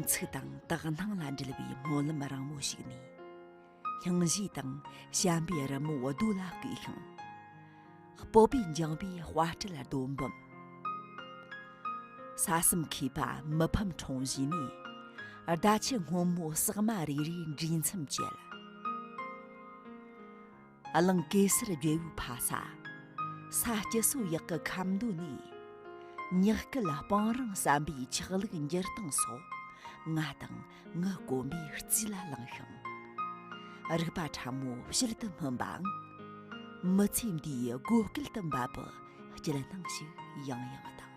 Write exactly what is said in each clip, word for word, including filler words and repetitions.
ཚིག་དང་དག་སྣང་ལ་འབྲེལ་བའི་སྨོན་ལམ་རིང་མོ་ཞིག་ནས། སྙིང་རྗེ་དང་བྱམས་པའི་རི་མོ་རྡོ་ལ་བརྐོས་ཤིང་། སྤོབས་པས་འགྱིང་བའི་དཔའ་སྤྲུལ་རྡོ་འབུམ། ས་གསུམ་མཁས་པ་མི་ཕམ་འཁྲུངས་གཞིས་ནས། ཟླ་ཕྱེད་སྔོན་མོ་ཟེགས་མ་རེ་རེའི་འདྲིས་མཚམས་བཅད། གླིང་གེ་སར་རྒྱལ་པོའི་ཕ་ས། ས་སྐྱ་སོ་ཡག་གི་ཁ་མདོ་ནས། ཉག་སྐད་སྤང་རང་ཟམ་པའི་ཆག་ལུག་འགྱུར་སྟངས་སོགས། ང་དང་ངའི་གོམ་པའི་རྩིས་ལ་ལངས་ཤིང་། རིག་པ་ཕྲ་མོ་ཕྱིར་དུ་སྨིན་པའང་། མི་ཚེ་འདིའི་སྒོ་སྐལ་དུ་འབབ་པའི་སྐྱིད་སྣང་ཞིག་ཡང་ཡང་དང་།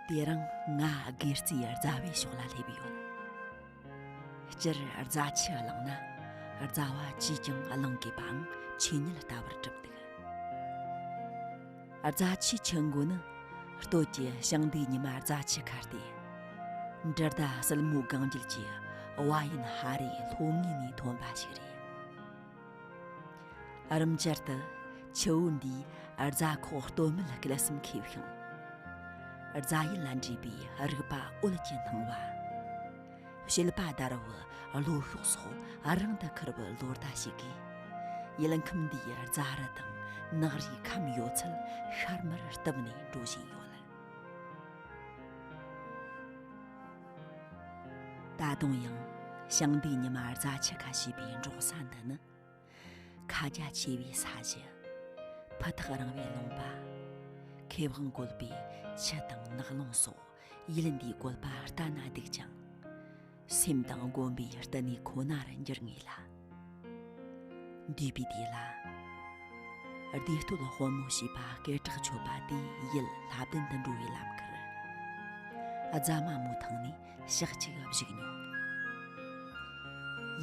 དེ་རིང་ང་སྒེར་རྩིས་རྫ་བའི་ཕྱོགས་ལ་སླེབས་ཡོད། སྤྱིར་རྫ་ཆུ་བླངས་ན། རྫ་བ་ཅིས་ཀྱང་བླང་དགོས་པའང་ཆོས་ཉིད་ལྟ་བུར་གྲུབ་འདུག། རྫ་ཆུའི་ཆུ་མགོ་ནི། སྟོད་ཀྱི་ཞིང་སྡེའི་ཉི་མ་རྫ་ཆུ་ཁ་སྟེ། འབྲི་ཟླ་སྲིན་མོའི་གངས་རྒྱུད་ཀྱི་བ་ཡན་ཧ་རིའི་ལྷོ་ངོས་ནས་ཐོན་པ་ཞིག་རེད། རུམ་ཅར་དུ་ཆུ་བོ་འདིས་རྫ་ཁོག་སྟོད་སྨད་སྐད་གསུམ་ཁེབས་ཤིང་། རྫ་ཡུལ་ལ་འདྲེས་པའི་རིག་པ་འོད་ཀྱི་སྣང་བ། བྱེད་པ་དར་བུ་བློ་ཤོག་སོགས་རིང་དུ་ཁུར་བའི་ལོ་ཟླ་ཞིག་གིས། ཡུལ་ཁམས་འདིའི་རྫ་རི་དང་ནགས་རིའི་ཁམས་ཡོད་ཚད་ཤར་མར་བཏབ་ནས་འགྲོ་བཞིན་ཡོད། ད་དུང་ཡང་ཞིང་སྡེའི་ཉི་མ་རྫ་ཆུ་ཁ་ཞེས་པའི་འབྲོག་ས་འདི་ནི། ཁ་རྒྱ་ཆེ་བའི་ས་གཞི། ཕུ་ཐག་རིང་བའི་ལུང་པ། མཁས་དབང་བཀོད་པའི་ཆུ་དང་ནགས་ཀློང་སོགས་ཡུལ་འདིའི་བཀོད་པ་ལྟ་ན་སྡུག་ཅིང་། སེམས་དང་དགོན་པའི་བསྟི་གནས་ཁོ་ནར་འགྱུར་ངེས་ལ། འདས་པའི་དུས་ལ། བདེ་སྟོད་དཔོན་མོ་ཞེས་པ་སྐད་གྲགས་ཆོད་པ་དེའི་ཡུལ་ལྷ་ལྡན་དུ་འགྲོ་བའི་ལམ་ཁར། རྫ་མ་མོ་ཐང་ནས་ཞག་གཅིག་བཞུགས་མྱོང་།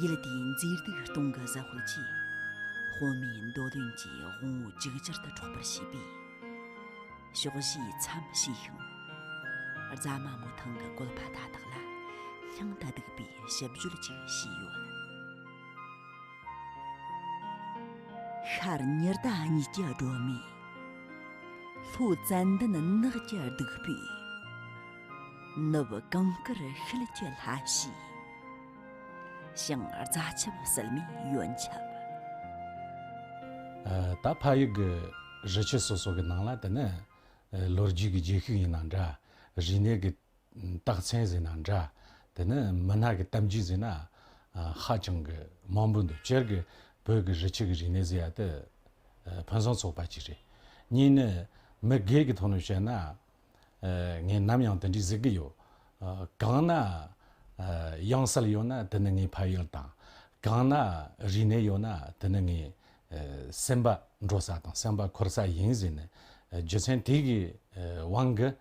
ཡུལ་དེའི་མཛེས་སྡུག་སྟོང་གི་གཟི་འོད་ཀྱིས། དཔོན་མོའི་འདོད་ལོན་གྱི་དབང་བོ་ཇེ་ཆེར་དུ་འཕྲོག་པར་བྱས་པས། ཕྱོགས་བཞིའི་མཚམས་ཕྱེས་ཤིང་། རྫ་མ་མོ་ཐང་གི་བཀོད་པ་མཐའ་དག་ལ་སྙིང་དུ་སྡུག་པའི་ཞིབ་བརྗོད་ཅིག་བྱས་ཡོད། ཤར་ཉི་ཟླ་གཉིས་ཀྱི་སྒྲོན་མེ། ལྷོ་ཙན་དན་ནགས་ཀྱི་བདུག་སྤོས། ནུབ་གངས་དཀར་ཤེལ་གྱི་ལྷ་བཞིས། ཞིང་རྫ་ཆུ་བསིལ་མའི་ཡོན་ཆབ། ཨ། ད་ཕ་ཡུལ་གྱི་རི་ཆུ་སོ་སོ་གི་ནང་ལ་དེ་ནི། ཨ། ལོ་རྒྱུས་ཀྱི་རྗེས་ཤུལ་ཡིན་ན་འདྲ། རིག་གནས་ཀྱི་རྟགས་མཚན་ཟེར་ན་འདྲ། དེ་ནི་མི་སྣ་གི་གཏམ་རྒྱུད་ཟེར་ན། ཨ། ཧ་ཅང་གི་མང་པོ་འདུག། སྤྱིར་གི་བོད་ཀྱི་རི་ཆུ་གི་རིག་གནས་ཟེར་ཡ་དེ། ཨ། ཕུན་སུམ་ཚོགས་པ་ཅིག་རེད། གཉིས་ནི་མི་སྒེར་གྱི་ཐོག་ནས་བཤད་ན། ཨ། ངས་ནམ་ཡང་དེ་འདྲའི་གཟིགས་ཀྱི་ཡོད། ཨ། གང་ན། ཨ། དབྱངས་གསལ་ཡོད་ན་དེ་ནི་ངའི་ཕ་ཡུལ་དང་། གང་ན་རིག་གནས་ཡོད་ན་དེ་ནི་ངའི། ཨ། སེམས་པ་འགྲོ་ས་དང་སེམས་པ་འཁོར་ས་ཡིན་ཟེར་ནས། ཨ། རྒྱུ་མཚན་དེ་གི། ཨ། དབང་གིས།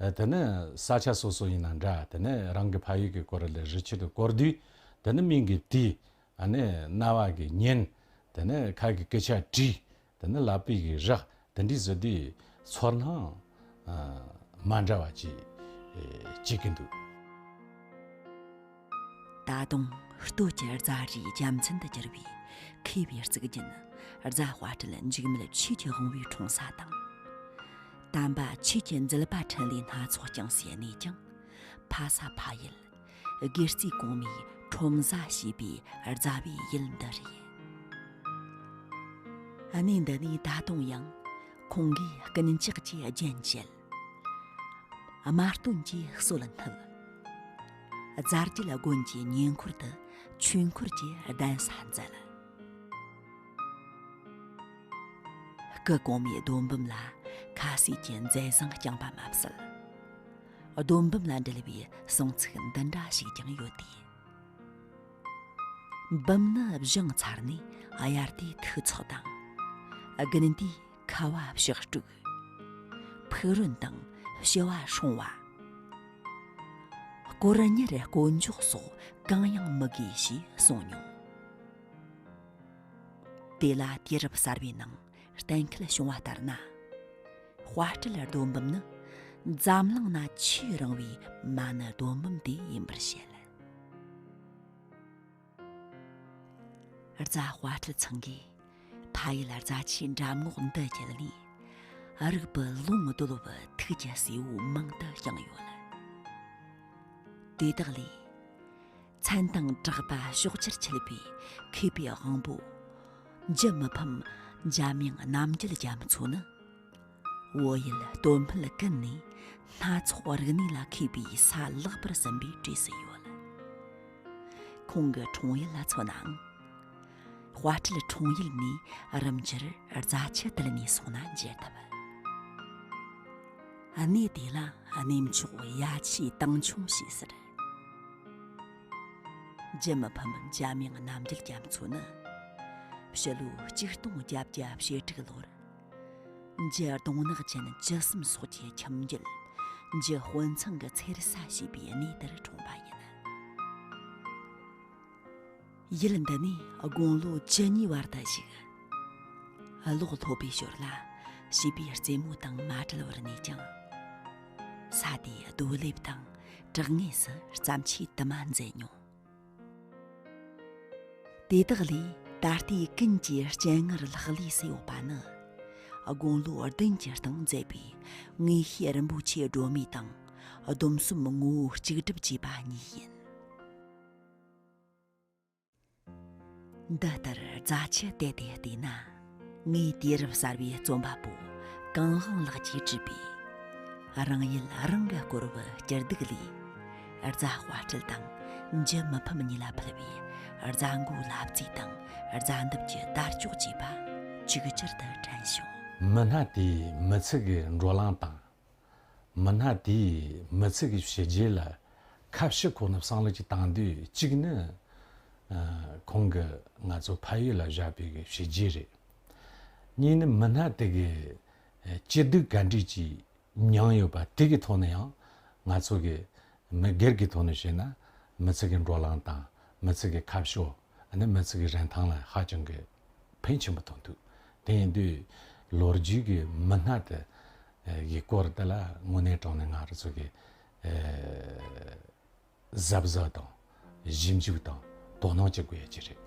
ཨ། དེ་ནི་ས་ཆ་སོ་སོ་ཡིན་ན་འདྲ། དེ་ནི་རང་གི་ཕ་ཡུལ་གྱི་སྐོར་ལ་རི་ཆུ་དེ་བསྐོར་དུས། དེ་ནི་མིག་གིས་བལྟས། ཨ་ནི་རྣ་བ་གིས་ཉན། དེ་ནི་ཁ་གིས་སྐད་ཆ་དྲིས། དེ་ནི་ལག་པས་ཀྱིས་རེག། དེ་འདྲའི་བཟོ་དུས་ཚོར་སྣང་། ཨ། མ་འདྲ་བ་ཅིག། ཨེ། སྐྱེ་གི་འདུག། ད་དུང་སྟོད་ཀྱི་རྫ་རིའི་རྒྱལ་མཚན་དུ་གྱུར་པའི་མཁས་པའི་གཙུག་རྒྱན་རྫ་དཔལ་སྤྲུལ་འཇིགས་མེད་ཆོས་ཀྱི་དབང་པོའི་འཁྲུངས་ས་དང་། དམ་པ་ཆོས་ཀྱི་མཛད་པ་འཕྲིན་ལས་སྣ་ཚོགས་བསྐྱངས་སའི་གནས་ཀྱང་ཕ་ས་ཕ་ཡུལ། སྒེར་རྩེ་གོང་མའི་ཁྲོམ་བཟའ་ཞེས་པའི་རྫ་བའི་ཡུལ་འདི་རེད། གནས་འདི་ནས་ད་དུང་ཡང་ཁོང་གིས་རྐུན་ཇག་གི་རྒྱན་བཅད། དམར་སྟོན་གྱི་སྲོལ་བསྣུབས། རྫ་རྒྱུད་དགོན་གྱི་ཉེ་འཁོར་དུ་ཆོས་འཁོར་གྱི་གདན་ས་མཛད། སྐུ་གོང་མའི་སྡོམ་བུམ་ལ་ཁ་ཟས་ཀྱི་མཛད་བཟང་བསྐྱངས་པ་མ་ཟད། སྡོམ་བུམ་ལ་འབྲེལ་བའི་གསུང་ཚིག་འདི་འདྲ་ཞིག་ཀྱང་ཡོད་དེ། བུམ་ནི་བཞེངས་ཚར་ནས་དབྱར་དུས་ཐུག་ཚོགས་དང་། དགུན་དུས་ཁ་བ་ཕྱག་དཀྲུག། ཕུག་རོན་དང་བྱི་བ་སྲུང་བ། དཀོར་གཉེར་དཀོན་མཆོག་སོགས་གང་ཡང་མི་དགོས་ཞེས་གསུངས་མྱོང་། དེ་ལ་དུས་རབས་གསར་བའི་ནང་གཏན་འཁེལ་བྱུང་བ་ལྟར་ན། དཔའ་སྤྲུལ་སྡོམ་འབུམ་ནི་འཛམ་གླིང་ན་ཆེས་རིང་བའི་མ་ཎི་སྡོམ་འབུམ་དེ་ཡིན་པར་བཤད། རྫ་དཔའ་སྤྲུལ་ཚང་གིས་ཕ་ཡུལ་རྫ་ཆུའི་འགྲམ་ངོགས་འདི་བརྒྱུད་ནས་རིག་པའི་ལུང་རྡོལ་བའི་ཐུགས་ཀྱི་གསོས་བུ་མང་དུ་བཞེངས་ཡོད། དེ་དག་ལས། མཚན་དང་གྲགས་པ་ཕྱོགས་བཅུར་ཁྱབ་པའི་མཁས་པའི་དབང་པོ། འཇུ་མི་ཕམ་འཇམ་དབྱངས་རྣམ་རྒྱལ་རྒྱ་མཚོ་ནི། བོད་ཡུལ་སྟོད་སྨད་ཀུན་ནས་སྣ་ཚོགས་རིག་གནས་ལ་མཁས་པའི་ས་ལེགས་པར་ཟིན་པའི་གྲས་སུ་ཡོད། ཁོང་གི་འཁྲུངས་ཡུལ་ལ་མཚོན་ནའང་། དཔའ་སྤྲུལ་འཁྲུངས་ཡུལ་ནས་རུམ་ཅུར་རྫ་ཆུ་དེད་ནས་སོང་ན་མཇལ་ཐུབ། གནས་དེ་ལ་གནས་མཆོག་ཡ་ཆེའི་དྭངས་ཆུང་ཞེས་ཟེར། འཇུ་མི་ཕམ་འཇམ་དབྱངས་རྣམ་རྒྱལ་རྒྱ་མཚོ་ནི། ཕྱི་ལོ་ཆིག་སྟོང་བརྒྱད་བརྒྱ་བཞི་དྲུག་ལོར། འཇུ་གདོང་ནག་ཅན་བཅུ་གསུམ་སོགས་ཀྱི་ཁྱིམ་རྒྱུད། འཇུ་དཔོན་ཚང་གི་མཚེར་ས་ཞེས་པའི་གནས་དེར་འཁྲུངས་པ་ཡིན། ཡུལ་འདི་ནས་དགུང་ལོ་བཅུ་གཉིས་བར་དུ་བཞུགས། གློ་ལྷོད་པའི་ཞོར་ལ་བྱིས་པའི་རྩེད་མོ་དང་མ་བྲལ་བར་གནས་ཀྱང་། ས་དེའི་རྡོ་ལེབ་དང་བྲག་ངོས་སུ་རྩམ་ཆུའི་དུ་མ་འཛད་མྱོང་། དེ་དག་ལས་ད་ལྟའི་ཀུན་གྱི་སྤྱན་སྔར་ལྷག་ལུས་སུ་ཡོད་པ་ནི། དགུང་ལོ་བདུན་གྱི་སྟེང་མཛད་པའི་དངོས་ཤེས་རིན་པོ་ཆེའི་སྒྲོན་མེ་དང་སྡོམ་གསུམ་ངོ་བོ་གཅིག་སྒྲིལ་བཅས་པ་གཉིས་ཡིན། འདི་ལྟར་རྫ་ཆུ་དེད་དེ་བལྟས་ན། ངས་དུས་རབས་གསར་བའི་རྩོམ་པ་པོ་གངས་དབང་ལགས་ཀྱིས་བྲིས་པའི་རང་ཡུལ་རང་གི་སྐོར་བུ་སྐྱིད་སྡུག་ལས། རྫ་དཔའ་སྤྲུལ་དང་འཇུ་མི་ཕམ་གཉིས་ལ་ཕུལ་བའི་རྫ་མགོ་ལབ་རྩེ་དང་རྫ་འདབས་ཀྱི་དར་ལྕོག་ཅེས་པ་ཅིག་ཅར་དུ་དྲན་བྱུང་། མི་སྣ་དེའི་མི་ཚེ་གི་འགྲོ་ལམ་དང་། མི་སྣ་དེའི་མི་ཚེ་གི་བྱས་རྗེས་ལ་ཁ་ཕྱི་ཁོ་ན་བསམ་བློ་ཅིག་བཏང་དུས། གཅིག་ནི། ཨ། ཁོང་གིས་ང་ཚོ་ཕ་ཡུལ་ལ་བཞག་པའི་གི་བྱས་རྗེས་རེད། གཉིས་ནི་མི་སྣ་དེ་གི་ཨ། སྐྱིད་སྡུག་ག་འདྲས་ཅིག་མྱངས་ཡོད་པ་དེ་གི་ཐོག་ནས་ཡང་ང་ཚོ་གི་མི་སྒེར་གྱི་ཐོག་ནས་བཤད་ན། མི་ཚེ་གི་འགྲོ་ལམ་དང་མི་ཚེ་གི་ཁ་ཕྱོགས། ཨ་ནི་མི་ཚེ་གི་རིན་ཐང་ལ་ཧ་ཅང་གི་ཕན་ཆེན་པོ་ཐོགས་འདུག་དེ་ཡིན་དུས་ལོ་རྒྱུས་ཀྱི་མི་སྣ་དེ་གི་སྐོར་དེ་ལ་དངོས་གནས་དྲང་གནས་ང་རང་ཚོ་གི་ཨ། གཟབ་གཟབ་དང་ཞིབ་འཇུག་དང་དོ་སྣང་བྱེད་དགོས་ཡ་ཅིག་རེད།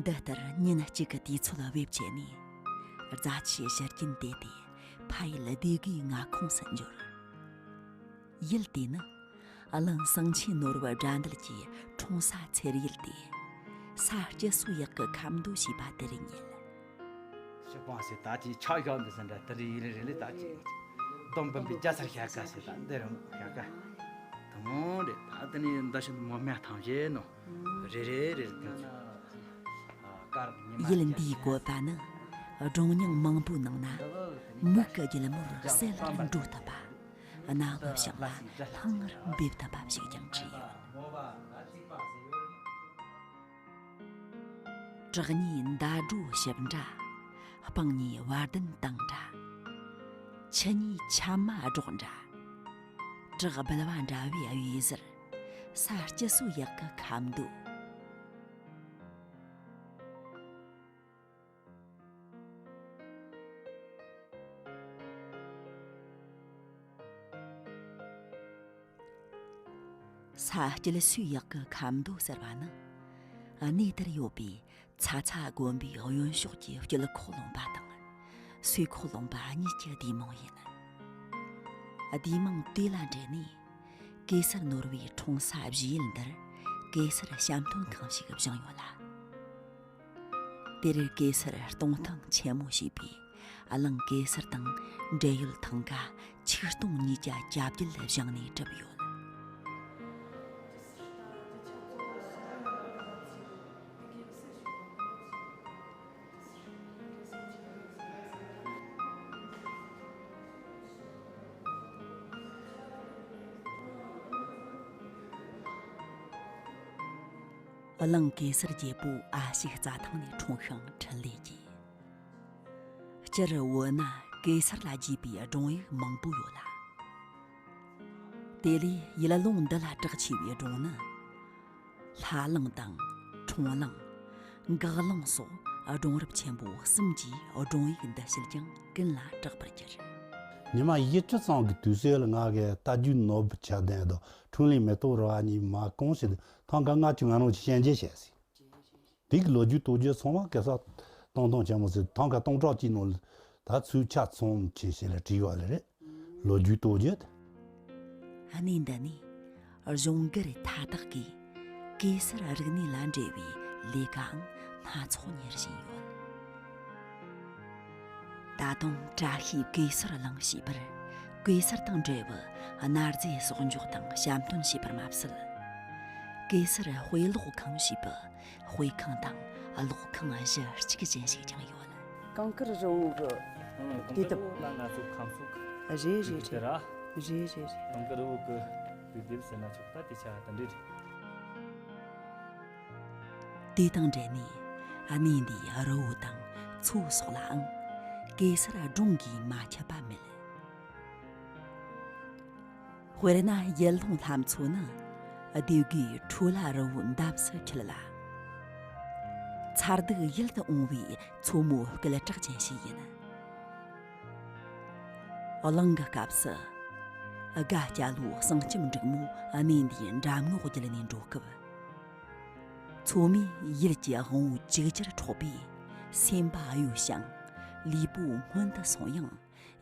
འདི་ལྟར་ཉིན་གཅིག་གི་དུས་ཚོད་བེད་སྤྱད་ནས་རྫ་ཆུའི་ཞལ་རྒྱུན་བལྟས་ཏེ་ཕ་ཡུལ་སྡེ་དགེའི་མངའ་ཁོངས་སུ་འབྱོར། ཡུལ་དེ་ནི་གླིང་ཟིང་ཆེན་ནོར་བུ་དགྲ་འདུལ་གྱི་འཁྲུངས་ས་མཚེར་ཡུལ་ཏེ། ས་སྐྱ་སོ་ཡག་གི་ཁ་མདོ་ཞེས་པ་དེར་ཉེ། ཤི་པང་ཟེར་ད་ཅི་ཆག་ཤག་འདི་ཟེར་འདྲ་དེ་རེད། ཡིན་རེད་ལེ། ད་ཅི་སྡོམ་སྤུན་པའི་རྒྱ་ཚར་ཤ་ཀ་ཟེར་ད་འདི་རུ་ཤ་ཀ་དུང་རེད། ད་དེ་ནི་འདི་ཤིན་ཏུ་མོ་སྨད་ཐང་བྱེད་ནོ། རེད་རེད་རེད། དེ་ཚོ་ཡུལ་འདིའི་བཀོད་པ་ནི་སྒྲུང་རྙིང་མང་པོའི་ནང་ན་མིག་གི་རྒྱལ་མོར་གསལ་ལེར་འགྲོ་ཐུབ་པ། རྣ་བའི་བྱང་ལ་ལྷང་ངེར་འབེབས་ཐུབ་པ་ཞིག་ཀྱང་བྲིས་ཡོད། བྲག་གཉིས་མདའ་སྒྲོ་ཞིབ་འདྲ། སྤང་གཉིས་བར་ལྡན་དང་འདྲ། ཆུ་གཉིས་ཆམ་མ་སྒྲོག་འདྲ། བྲག་སྦལ་བ་འདྲ་བའི་འོད་ཟེར། ས་སྐྱ་སོ་ཡག་གི་ཁ་མདོ། ས་སྐྱ་སོ་ཡག་གི་ཁ་མདོ་ཟེར་བ་ནི། གནས་དེར་ཡོད་པའི་ཚྭ་ཚྭ་དགོན་པའི་གཡོན་ཕྱོགས་ཀྱི་དཀྱིལ་འཁོར་ལུང་པ་དང་། སོས་ཁོག་ལུང་པ་གཉིས་ཀྱི་བསྡུས་མིང་ཡིན། བསྡུས་མིང་དེ་ལ་འབྲེལ་ནས། གེ་སར་ནོར་བུའི་འཁྲུངས་ས་བཞེས་ཡུལ་འདིར་གེ་སར་བཤམས་སྟོན་ཁང་ཞིག་བཞེངས་ཡོད་ལ། དེར་གེ་སར་སྟོང་ཐུན་ཆེན་མོ་ཞེས་པའི་གླིང་གེ་སར་དང་འབྲེལ་ཡོད་ཐང་ག་ཆིག་སྟོང་ཉིས་བརྒྱ་གྱ་བརྒྱད་བཞེངས་ནས་གྲུབ་ཡོད། གླིང་གེ་སར་རྒྱལ་པོ་ཨ་ཕྱུག་རྩྭ་ཐང་ནས་འཁྲུངས་ཤིང་འཕྲིན་ལས་རྒྱས། སྤྱིར་བོད་ན་གེ་སར་ལ་བརྗོད་པའི་སྒྲུང་ཡིག་མང་པོ་ཡོད་ལ། དེ་ལས་ཡུལ་ལུང་འདི་ལ་གྲགས་ཆེ་བའི་སྒྲུང་ནི། ལྷ་གླིང་དང་ཁྲོམ་གླིང་། འགག་གླིང་སོགས་སྒྲུང་རབས་ཆེན་པོ་གསུམ་གྱི་སྒྲུང་ཡིག་འདི་ཕྱིར་ཀྱང་ཀུན་ལ་གྲགས་པར་གྱུར། ཉི་མ་བཞི་བཅུ་ཙམ་གྱི་དུས་ཚོད་ལ་ང་གིས་རྟ་རྒྱུག་ནོར་བུ་ཆགས་ལྡན་དང་འཕྲིན་ལས་མེ་ཏོག་ར་བ་གཉིས་མ་གང་ཞིག་ཐང་ག་ང་ཆུ་ང་རང་གི་ཤན་འབྱེད་བྱས་ཟིན། དེ་གི་ལོ་རྒྱུས་རྟོགས་རྒྱུ་ཚང་མ་གེ་སར་སྟོང་སྟོང་ཆེན་མོ་ཟེར་ཐང་ག་སྟོང་ཕྲག་གཅིག་ནང་ལ་ད་ཚུལ་ཆ་ཚང་ཆེ་ཞེས་ལ་བྲིས་ཡོད་ལེ་རེད། ལོ་རྒྱུས་རྟོགས་རྒྱུ་དེ། གནས་འདི་ནས་གཞུང་སྒེར་མཐའ་དག་གིས་གེ་སར་རིག་གནས་ལ་འབྲེལ་བའི་ལས་ཀའང་སྣ་ཚོགས་གཉེར་བཞིན་ཡོད། ད་དུང་བཀྲ་ཤིས་གེ་སར་གླིང་ཞེས་པར་གེ་སར་དང་འབྲེལ་བའི་གནའ་རྫས་གསོག་འཇོག་དང་བཤམས་སྟོན་བྱས་པར་མ་ཟད། གེ་སར་དཔེ་ཀློག་ཁང་ཞེས་པའི་དཔེ་ཁང་དང་ཀློག་ཁང་གཞི་གཅིག་ཅན་ཞིག་ཀྱང་ཡོད། གངས་དཀར་རི་བོ་གི་ཨང་། དེ་གངས་དཀར་དེ་རི་བོ་ལ་ང་ཚོ་ཁམས་གསོ་གི་རེད་རེད་དེ་རེད་ར། རེད་རེད་རེད། གངས་དཀར་རི་བོ་གི་དུས་དེབ་ཟེར་ན་ཆོག་ད། དེ་ཆ་དེ་འདྲ་རེད། དེ་དང་འབྲེལ་ནས་གནས་འདིའི་རི་བོ་དང་མཚོ་སོགས་ལའང་གེ་སར་སྒྲུང་གིས་མ་ཁྱབ་པ་མེད། དཔེར་ན་ཡུལ་ལུང་ལྷ་མཚོ་ནི་ལྡེ་གུའི་ཁྲོ་ལ་རི་བོའི་འདབས་སུ་འཁྱིལ་ལ། མཚར་སྡུག་ཡིད་དུ་འོང་བའི་མཚོ་མོའི་སྐད་གྲགས་ཅན་ཞིག་ཡིན། གླིང་གི་སྐབས་སུ་དགའ་སྐྱ་ལོའི་གསང་སྐྱོམ་འབྲུག་མོ་གནས་འདིའི་འགྲམ་ངོགས་བརྒྱུད་ནས་འགྲོ་སྐབས། མཚོ་མོས་ཡུལ་གྱི་དབང་བོ་ཅིག་ཅར་འཕྲོག་པས་སེམས་པ་གཡོས་ཤིང་ལུས་པོ་སྔོན་དུ་སོང་ཡང་།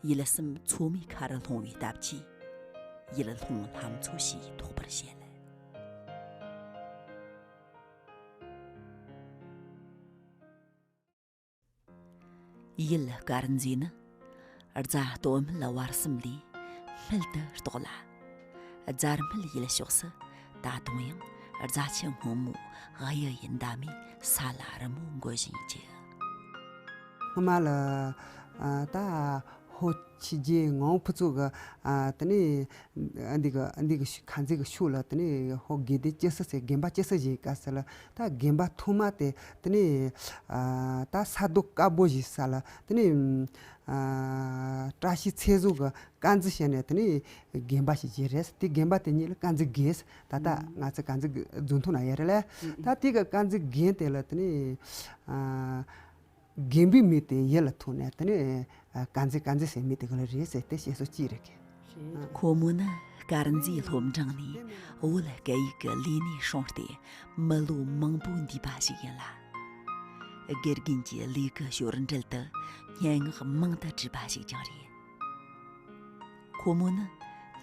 ཡུལ་གསུམ་མཚོ་མོའི་ཁར་ལྷུང་བའི་སྟབས་ཀྱིས་ཡུལ་ལུང་ལྷ་མཚོ་ཞེས་ཐོགས་པར་བཤད། ཡུལ་དཀར་མཛེས་ནི་རྫ་སྟོད་སྨད་བར་གསུམ་ལས་སྨད་དུ་གཏོགས་ལ། རྫ་སྨད་ཡུལ་ཕྱོགས་སུ་ད་དུང་ཡང་རྫ་ཆུ་སྔོན་མོ་གཡུ་ཡི་འདབ་མས་ས་ལ་རི་མོ་འགོད་བཞིན་བྱས། སྔོན་མ་ལ་ཨ་ད་ཧོ་ཆི་རྗེ་ངང་ཕུ་ཚུགས་གི་ཨ་དེ་ནས་འདི་གི་འདི་གི་ཤུ་ཁ་མཛེས་གི་ཤུགས་ལ་དེ་ནས་ཧོ་དགེ་ལྡན་སྐྱི་སི་ཟེར་དགོན་པ་སྐྱི་སི་ཞིག་ག་ས་ལ་ད་དགོན་པ་ཐོག་མ་དེ་དེ་ནས་ཨ་ད་ས་རྡོ་དཀར་པོ་ཞིག་ས་ལ་དེ་ནས་ཨ་བཀྲ་ཤིས་ཚེ་བཟང་གི་དཀར་མཛེས་བྱས་ནས་དེ་ནས་དགོན་པ་ཞིག་བྱས་རེད། དེ་དགོན་པ་དེ་ཉིད་ལ་དཀར་མཛེས་དགོན་ཟེར། ད་ལྟ་ང་ཚོ་དཀར་མཛེས་རྫོང་ཐོག་ན་ཡོད་རེད་ལ། ད་དེ་གི་དཀར་མཛེས་དགོན་དེ་ལ་དེ་ནས་ཨ། དགོན་པའི་མིང་དེ་ཡུལ་ལ་ཐོགས་ནས་དེ་ནས་དཀར་མཛེས་དཀར་མཛེས་ཟེར་མི་དེ་ག་ལ་རེད་ཟེར་ཏེ་བཤད་སྲོལ་གཅིག་རེད་གི། ཁོ་མོ་ནི་དཀར་མཛེས་སློབ་འབྲིང་ནས་བོད་སྐད་ཡིག་གི་ལས་གནས་སྲུང་སྟེ་མི་ལོ་མང་པོ་འདས་པ་ཞིག་ཡིན་ལ། དགེ་རྒན་གྱི་ལས་ཀའི་ཞོར་འབྲེལ་དུ་སྙན་ངག་མང་དུ་བྲིས་པ་ཞིག་ཀྱང་རེད། ཁོ་མོ་ནི་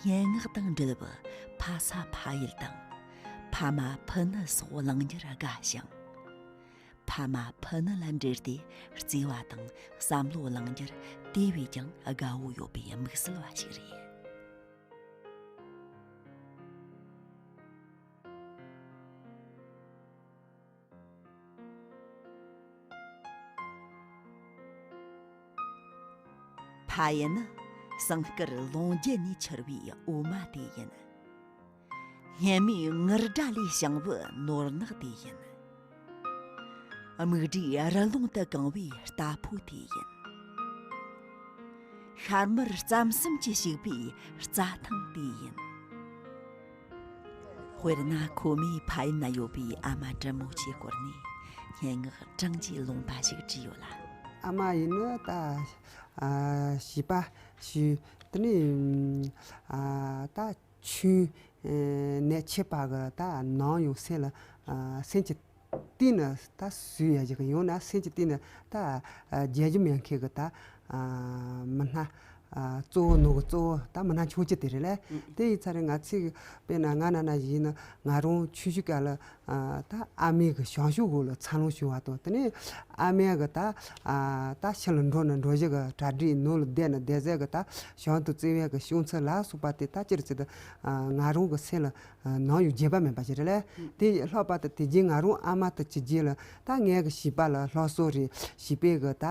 སྙན་ངག་དང་འབྲེལ་བའི་ཕ་ས་ཕ་ཡུལ་དང་ཕ་མ་ཕུ་ནུ་སོགས་གླེང་རྒྱུར་དགའ་ཞིང་། ཕ་མ་ཕུ་ནུ་ལ་འབྲེལ་ཏེ་བརྩེ་བ་དང་བསམ་བློ་གླེང་རྒྱུར་དེ་བས་ཀྱང་དགའ་བོ་ཡོད་པའི་དམིགས་བསལ་བ་ཞིག་རེད། ཕ་ཡུལ་ནི་ཟངས་དཀར་ལུང་བརྒྱུད་ནས་འཕྱུར་བའི་འོ་མ་དེ་ཡིན། སྙན་མོའི་ངུར་སྒྲ་ལས་བྱུང་བའི་ནོར་ནག་དེ་ཡིན། སྨུག་སྒྲའི་རི་ཀླུང་དུ་གང་བའི་རྟ་ཕོ་དེ་ཡིན། ཤར་མར་རྩམ་ཟན་གྱིས་བྱུགས་པའི་རྩྭ་ཐང་དེ་ཡིན། དཔེར་ན་ཁོ་མོའི་ཕ་ཡུལ་ན་ཡོད་པའི་ཨ་མ་དྲིན་མོ་ཆེའི་སྐོར་ནས་སྙན་ངག་བགྲང་བྱའི་ལུང་པ་ཞིག་བྲིས་ཡོད་ལ། ཨ་མ་ཡིན་ནི་ད་ཨ་བྱིས་པ་ཞིག་དེ་ནས་ཨ་ད་ཆུང་ནས་ཆེ་བ་གི་ད་ནམ་ཡང་སེམས་ལ་ཨ་སེམས་ཀྱི་གཏིང་ནས་ད་བཟོད་ཡ་ཞིག་ཡོང་ན་སེམས་ཀྱི་གཏིང་ནས་ད་ཨ་བརྗེད་རྒྱུ་མེད་མཁན་གྱི་ད་ཨ་མི་སྣ་ཨ་གཙོ་བོ་ནོར་གི་གཙོ་བོ་ད་མི་སྣ་ཆུང་ཆུང་དེ་རེད་ལ། དེ་ཡིན་ཙང་རེད། ང་ཚོས་དཔེར་ན་ང་ན་ན་ཡིན་ན་ང་རང་ཆུང་ཆུང་སྐབས་ལ་ཨ་ད་ཨ་མའི་གི་བྱང་ཆུབ་འོག་ལ་འཚར་ལོངས་བྱུང་བ་དང་། དེ་ནས་ཨ་མའི་གི་ད་ཨ་ད་ཕྱི་ལ་འགྲོ་ན་འགྲོ་གཞི་གི་གྲ་སྒྲིག། ནང་ལ་བསྡད་ན་བསྡད་ཟས་གི་ད་བྱང་དུ་བརྩེ་བའི་གི་ཤོང་ཚུལ་ལ་སོགས་པ་དེ་ད་ཅི་རེད་ཟེར་ད་ཨ་ང་རང་གི་སེམས་ལ་ནམ་ཡང་བརྗེད་པ་མེད་པ་ཞིག་རེད་ལ། དེ་ལྷག་པར་དུ་དེ་རྗེས་ང་རང་ཨ་མ་དང་གཅིག་རྗེས་ལ་ད་ངའི་གི་བྱིས་པ་ལ་སློབ་གསོ་རེད། བྱིས་པའི་གི་ད་